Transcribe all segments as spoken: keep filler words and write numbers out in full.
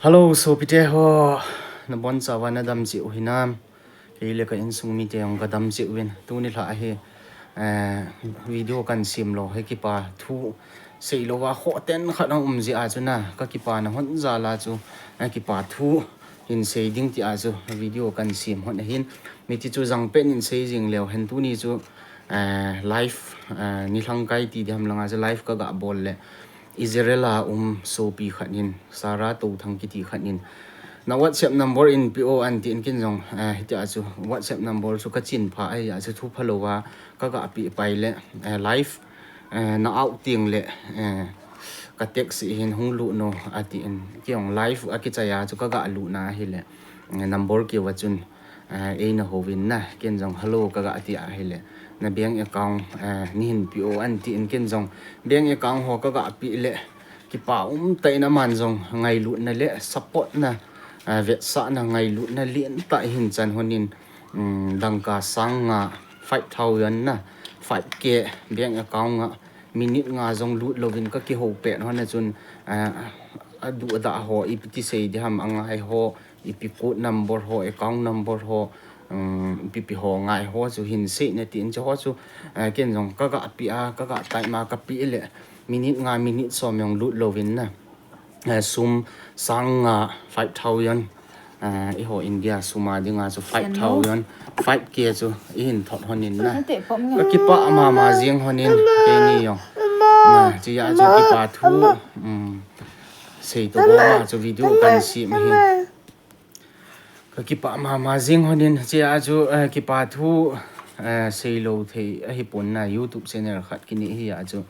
Hello, sopite ho. Nabonchauva nadam cheh u hinam? Kei le ka insung mite jong kadam cheh uvin. Tuni lha hi, eh, video kahin sem lou hi kipa thu seilouva khoh ten khat aum jeh a chu na, ka kipana hon jal a chu, eh, kipa thu hin sei ding tia chu video kahin sem hon ahin. Miti chu jangpen in sei jing leu hen, tuni chu, eh, live, eh, nilhang kai ti diham langa chu live kaga bol le Israel a um sopi khat in, Sarah Touthang kiti khat in, na WhatsApp number in pe o ahin tin, ken jong, eh, hitia chu WhatsApp number chu kachin pha ahi a chu thu phalouva kaga pe pai le, eh, live, eh, na out teng le, eh, ka text in hung lut o atin, kei jong live akichai a chu kaga lut na ahile, eh, number keu a chun, eh, eina houvin na, ken jong hello kaga ti ahile, na bank account, eh, neihin pe o ahin tin, ken jong bank account ho kaga pe le, kipa umtah in aman jong ngailutna le support na, eh, vetsahna ngailutna lentah hin chan hon in, um, dangka sang nga, five thousand na, five K bank account a minute nga jong lut louvin ka kihou pet hon a chun, eh, aduh adah ho, ipi ti sei diham, angai ho, ipi code number ho, account number ho, um, ipi pi ho ngai ho chu hin sei in atin, chu ho chu, eh, ken jong kaga pe a, kaga type ma ka pe le, minute nga, minute som jong lut louvin na, eh, sum sang nga, five thousand, eh, eiho India sum a dinga chu five thousand, five K chu eihin thot hon in na. Ka kipah mama jing hon in, keini jong. Na, chia chu kipa thu, um, sei to ma chu video kahin sem ahin. Ka kipah mama jing hon in, chia chu, eh, kipa thu, eh, seilou thei ahipon na, YouTube channel khat kinei hi a chu,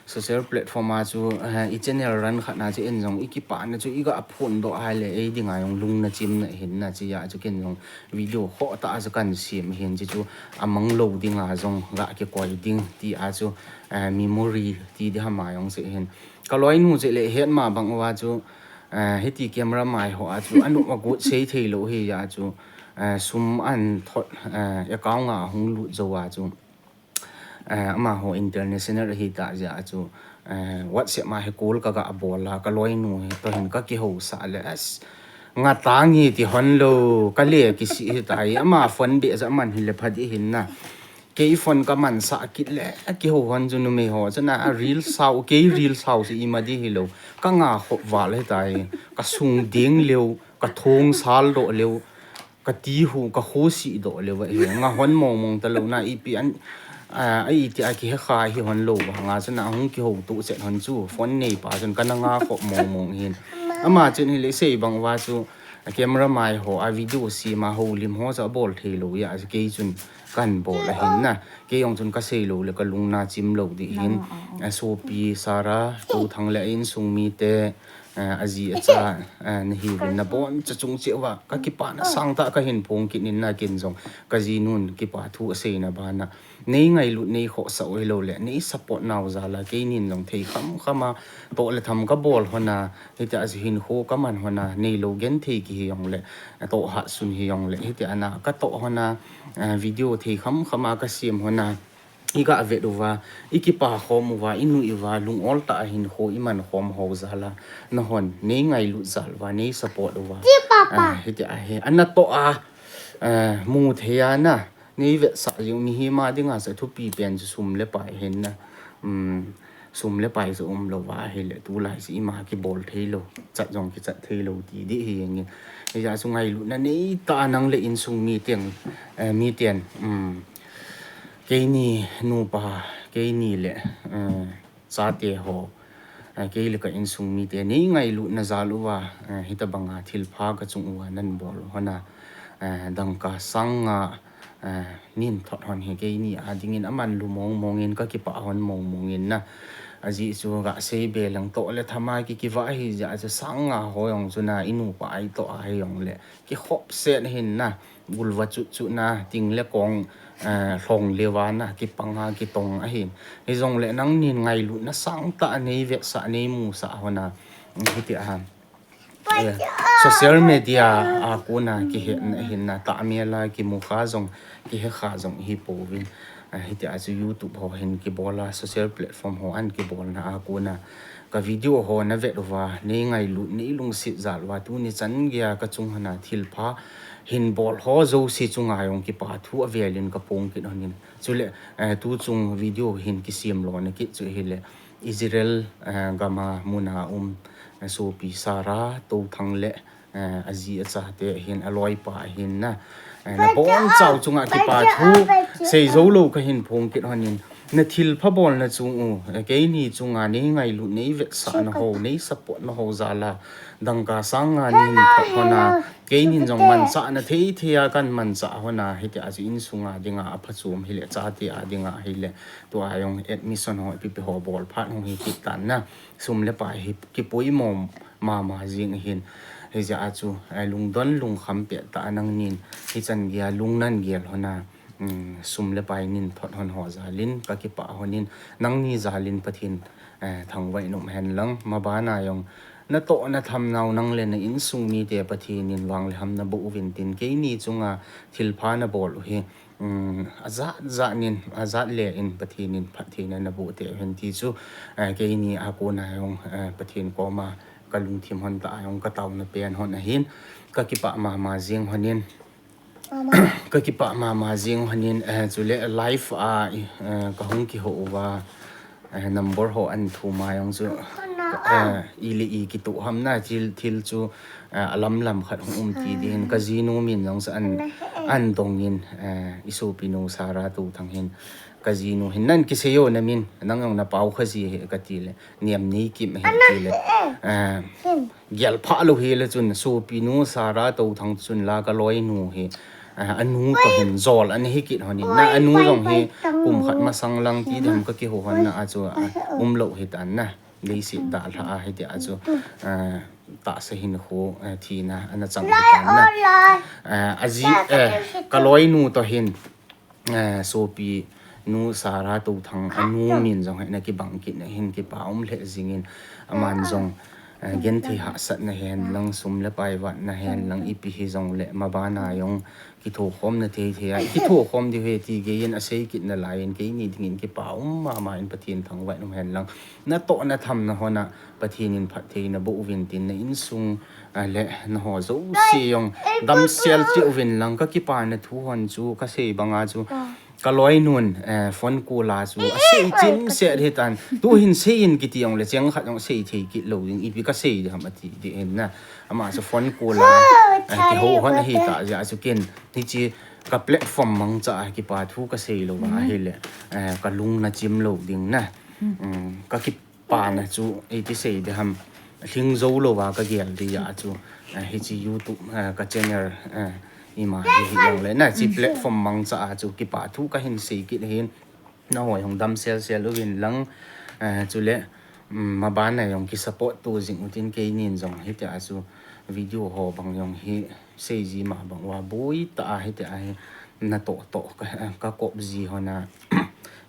social platform a chu, eh, i channel run khat na chu, en jong i kipana chu iga phondoh ahile, ei dinga jong lungna chimna hin na, chia chu ken jong video khoh tah a chu kahin sem hin, chi chu amang lou dinga jong ga kikoi ding tia chu, eh, memory ti diham a jong chu hin. Ka loinu chu le het ma bang uva chu, eh, hiti camera mai ho a chu, anu agot sei thei lou hi a chu, eh, sum ahin thot, eh, account a hung lut jou a chu, eh, amaho international ahi tah jeh a chu, eh, WhatsApp ma hi call kaga bol a, ka loinu hi toh hin ka kihousah le, as, nga tangi ti hon lou, ka le kisih hi tai, ama phone be ja man hile pha ding hin na. Kei phone ka mansah kit le, kihou hon chu numei ho chu na, a reel sao, kei reel sao chu ima ding hilou. Ka nga khop val hi tai, ka sung ding leu, ka thong sal doh leu, ka ti hu, ka khosi doh leu ahi. Nga hon mong mong talou na, ipi an, a, a iti a kihe kha hi hon lou ba, nga chu na hung kihou tu chet hon chu, phone nei pa chun ka na nga khop mong mong hin. Ama chun hile sei bang uva chu, a camera mai ho, a video sem a houlim ho chu abol thei lou a, kei chun kahin bol ahin na. Kei jong chun ka sei lou le ka lungna chim lou ding hin. A, sopi Sarah Touthang le a insung mite, a, aji acha, a, nahiuvin nabonchauva chung cheh uva ka kipana sangtah kahin phong kit in na, ken jong ka jinun kipa thu aseina bana nei ngailut nei khohsah u hilou le, nei support nau jal a, keinin jong thei kham kham a, toh le tham ka bol hon a, hitia chu hinkho ka man hon a, neilou genthei kihi jong le, toh hahsun hi jong le, hitia na ka toh hon a, eh, video thei kham kham a ka sem hon a, i ga vet uva, i kipa khom uva, i nui uva, lung ol tah a hinkho i man khom ho jal a, nahon nei ngailut jal uva, nei support uva. Chi papa. Ah, hitia hi, ana toh a, eh, mu thei a na, nei vetsah jing u mihem a dinga chu thupi pen chu sum le pai hin na. Um, sum le pai chu umlou va ahile tulai chu ima kibol thei lou, chat jong kichat thei lou ti ding hi jeng in. Hijeh a chu ngailutna nei tah a nang le insung mi teng, eh, mi ten, um, keini nupa, keini le, eh, chate ho, eh, kei le ka insung mite nei ngailutna jal uva, eh, hitabanga thilpha ka chung uva nan bol hon a, eh, dangka sang nga, eh, nin thot hon hi keini a dingin aman lu mong mong in ka kipah hon mong mong in na. Ajeh chu ga sei be leng toh le tham a ki kiva hi jeh a chu sang nga ho jong chu na i nupa a i toh a hi jong le kikhop set hin na, gul va chut chut na, ting le kong, eh, hlong le va na, kipang a kitong ahin. Hijong le nangnin ngailutna sangtah nei vetsah nei musah hon a, hiti a, eh, social media a kona kihetna hin na, tahmel a kimu kha jong kihe kha jong hi pouvin. Hitia chu YouTube ho hin kibol a, social platform ho a kibolna a kona ka video ho navet uva, neingailut, neilungset jal uva, tuni chan geiya kachung hon a thilpha hin bol ho jouse chunga jong kipa thu avelin kaphong kit honin. Chule, eh, tuchung video hin kisem lona kit chu ahile, Israel, eh, gam a muna um, eh, sopi Sarah Touthang le, eh, aji achate ahin, aloipa ahin na. Eh, nabonchau chunga kipa thu seijou lou kahin phong kit honin. Nathilpha bolna chung u, eh, keini chunga neingailut, neivetsahna ho, neisupport na ho jal a, dangka sang nga neihin thot hon a, keinin jong manchahna thei thei a kahin manchah hon a, hitia chu insunga dinga aphachom hile, chate a dinga hile, tua jong admission ho, ipi ipi ho bol phat hung hi kit tan na, sum le pai hi kipoimo mama jing ahin. Hijeh a chu, eh, lungdon lungkham pettah a nangnin hichan geiya lungnan gel hon a, um, sum le pai nin thot hon ho jalin kakipah honin, nangni jalin Pathen, eh, thangvah in umhen lang, mabana jong natoh nathamnau nang le na insung mite Pathen in vang le ham naboh uvin tin, keini chunga thilpha nabol u hi, um, ajat jat nin, ajat le in Pathen in phattheina naboh teh uhen ti chu, eh, keini a kona jong, eh, Pathen koma kalungthim hon tah a jong kataona pen hon ahin, kakipah mama jing honin, kakipah mama jing honin, eh, chule live a, eh, kahung kihou uva, eh, number ho ahin thum a jong chu, eh, ile i kitoh ham na, thil, thil chu, eh, alamlam khat hung um ti ding hin, kajinu min jong chu ahin, ahin dongin, eh, isopinu Sarah Touthang hin, kajinu hin, nang kisei o namin, nang jong napao kha ji ahi katile, Niamneikip ahi atile, eh, gelphah lou hile chun, sopinu Sarah Touthang chun la kaloinu hi, eh, anu toh hin jol ana hi kit honin, na anu jong hi kum khat masang lang ti ding kakihou hon na a chu, ah, umlou hitan na, leiset dalha a hitia chu, eh, tahsa hinkho, eh, thina ana chang hitan na. Eh, aji, eh, kaloinu toh hin, eh, sopinu Sarah Touthang anu min jong hi ana kibang kit na hin kipa um lheh jingin, aman jong, eh, genthei hahsatna hen lang, sum le pai vatna hen lang, ipi hijongle mabana jong kithokhomna thei thei a, kithokhom diu ahi ti geiyin asei kit nalaiyin, keini dingin kipa um mama in Pathen thangvah in umhen lang, natoh nathamna hon a Pathen in phattheina boh uvin tin, na insung, ah, le naho jouse jong damsel cheh uvin lang, kakipana thu hon chu kasei banga chu kaloinun, eh, phone call a chu asei chimset hitan, tuhin seiyin kiti jongle cheng khat jong sei thei kit lou ding, ipi kasei ding ham ati ding hin na. Ama chu phone call a, eh, kihou hon ahitah jeh a chu ken hiche ka platform mangcha a kipa thu kasei louva ahile, eh, kalung nachim lou ding na. Um, kakipana chu iti sei ding ham, lhing jou louva kagel ding a chu, eh, hiche YouTube, eh, ka channel, eh, ima hi hijongle na, hiche platform mangcha a chu kipa thu kahin sei kit ahin, naho jong damsel sel uvin lang, eh, chule, um, mabana jong kisupport to jing utin, keinin jong hitia chu video ho bang jong hi seiji ma bang uva boitah a hitia hi natoh toh ka, kakop ji hon a,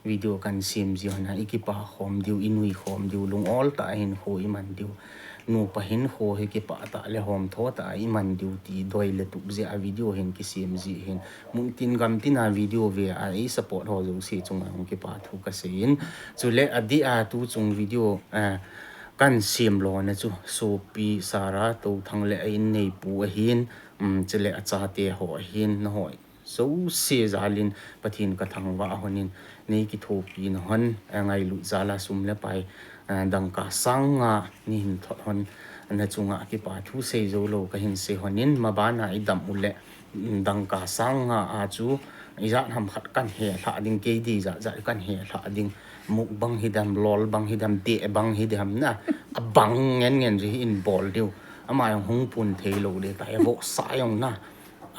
video kahin sem ji hon a, ikipa khom diu, inui khom diu, lung ol tah a hinkho iman diu, nupa hinkho hi kipah tah le homtho tah a iman diu ti doi le tup jeh a video hin kisem ji hin, muntin gamtin a video ve a eisupport ho jouse chunga jong kipa thu kaseiyin. Chule adeh a tuchung video, eh, kahin sem lona chu sopi Sarah Touthang le a inneipu ahin, um, chule achate ho ahin, naho jouse jalin Pathen kathangvah honin, neikithopina hon, eh, ngailut jal a sum le pai, eh, dangka sang nga neihin thot hon, nachunga kipa thu seijou lou kahin sei honin, mabana idam uleh, um, dangka sang nga a chu ijat ham khat kahin helhah ding, kei ding jat jat kahin helhah ding, mukbang hidem, lolbang hidem, dehbang hidem na, abang ngen ngen jeh hin bol diu, ama jong hung pun thei lou ding tai, avohsa jong na,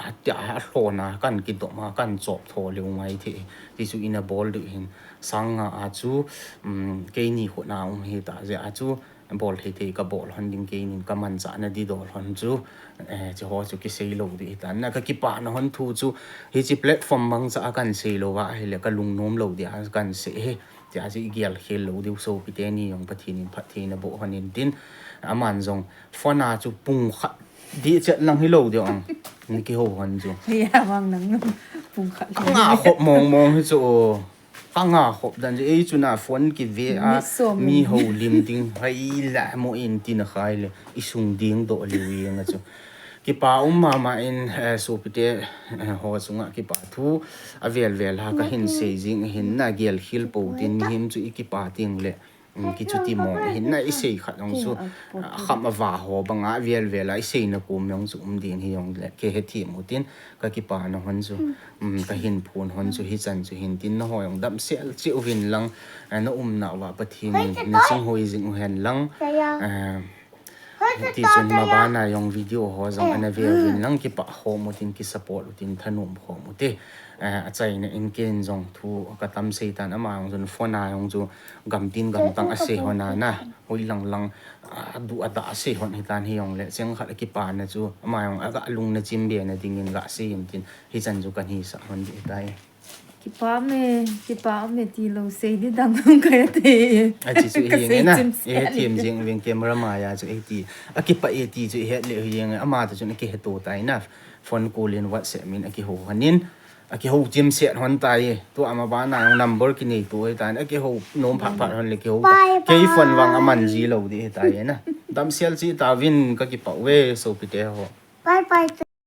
atia alhona kahin kidom a kahin chop tho leu ngai thei, ti chu ina bol diu hin, sang nga a chu, um, keini khut a um hitah jeh a chu, bol thei thei kabol hon ding, keinin kamanchahna didol hon chu, eh, hiche ho chu kisei lou ding hitan na, kakipana hon thu chu hiche platform mangcha a kahin sei louva ahile kalungnom lou ding a kahin sei ahi, tia chu igel khel lou diu, sopi teni jong Pathen in phattheina boh hon intin, aman jong phone a chu pung khat dih chet lang hilou ding ong, nakihou hon chu. Hia vang nang pung khat nga khop mong mong hi chu o. Kanga khop dan chu ei chun a phone kive a, mi houlim ding hai la mo in tin a khai le, i sung ding doh liu ing a chu. Kipa um mama in, eh, sopite, eh, ho chunga kipa thu a vel vel ha ka hin sei jing hin na gel khil po tin mihem chu i kipa ting le, um, kichuti mo hin na i sei khat ong chu, ah, kham a va ho banga vel vel a i sei na kum ong chu um din hi ong le, ke he thi mo tin ka kipa na hon chu, um, ka hin phun hon chu hi chan chu hin tin na ho ong dam sel chi uvin lang, eh, na um na wa Pathen in na sing hoi jing u hen lang, eh, Ti chun mabana jong video ho jong ana ve uvin lang kipa ho mo tin ki support u tin thanom ho mo te. Eh, a chaina in ken jong thu ka tam sei tan ama jong chun phone a jong chu gam tin gam tang a sei hon a na. Hoi lang lang, a, du a da a sei hon hi tan hi jong le cheng khat a kipa na chu ama jong a ga lung na chim be na ding in ga sei in tin hi chan chu kan hi sa hon di tai. Kipa me, kipa me ti lo sei di dang dang ka te. A chi chu hi nge na. E thim jing ving camera ma ya chu e ti. A kipa e ti chu he le hi nge ama ta chu na ki he to tai na. Phone call in WhatsApp min a ki ho hanin. A ki ho chim se hon tai. Tu ama ba na number ki nei tu tai. A ki ho nom phat phat hon le ki ho. Kei phone vang a man ji lo di tai na. Dam sel chi ta vin ka kipa ve sopite ho. Bye bye.